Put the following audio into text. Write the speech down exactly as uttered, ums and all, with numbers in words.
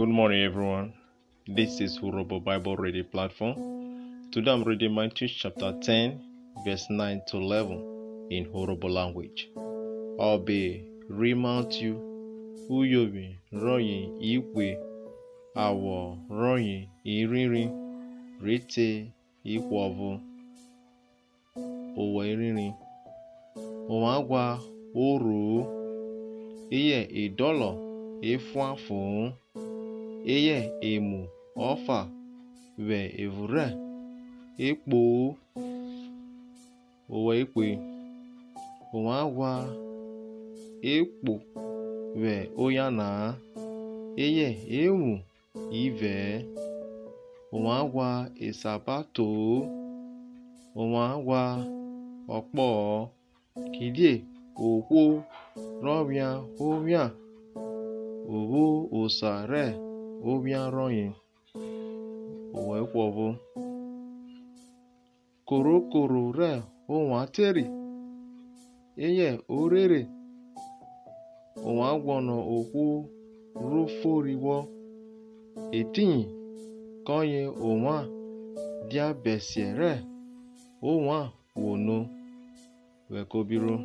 Good morning, everyone. This is Urhobo Bible Reading Platform. Today I'm reading Matthew chapter ten, verse nine to eleven in Urhobo language. Ọbe ri Matthew, uyovwi rọye ihwe, awọ rọye irhirin, rhi te ihwe ọvo. Owọ irhirin. Ovwan ghwa orho-o, eyẹ edọlọ efuanfon-o, eyẹ emu ọfa vwẹ evun rẹ ekpo-o. Owọ ihwe. Ovwan ghwa ekpo vwẹ oyan na-a, eyẹ ewun ivẹ-ẹ. Ovwan ghwa esabato-o, ovwan ghwa ọkpọ-ọ, kidie ohwo rọ wian owian, o vwo osa rẹ owian rọye. Owọ ihwe ọvo. Korhokoro rẹ ovwan teri, eyẹ orere, ovwan guọnọ ohwo ro fori vwọ, etiyin kọye ovwan dia bẹsiẹ rẹ ovwan vwo no vwẹ kobiro.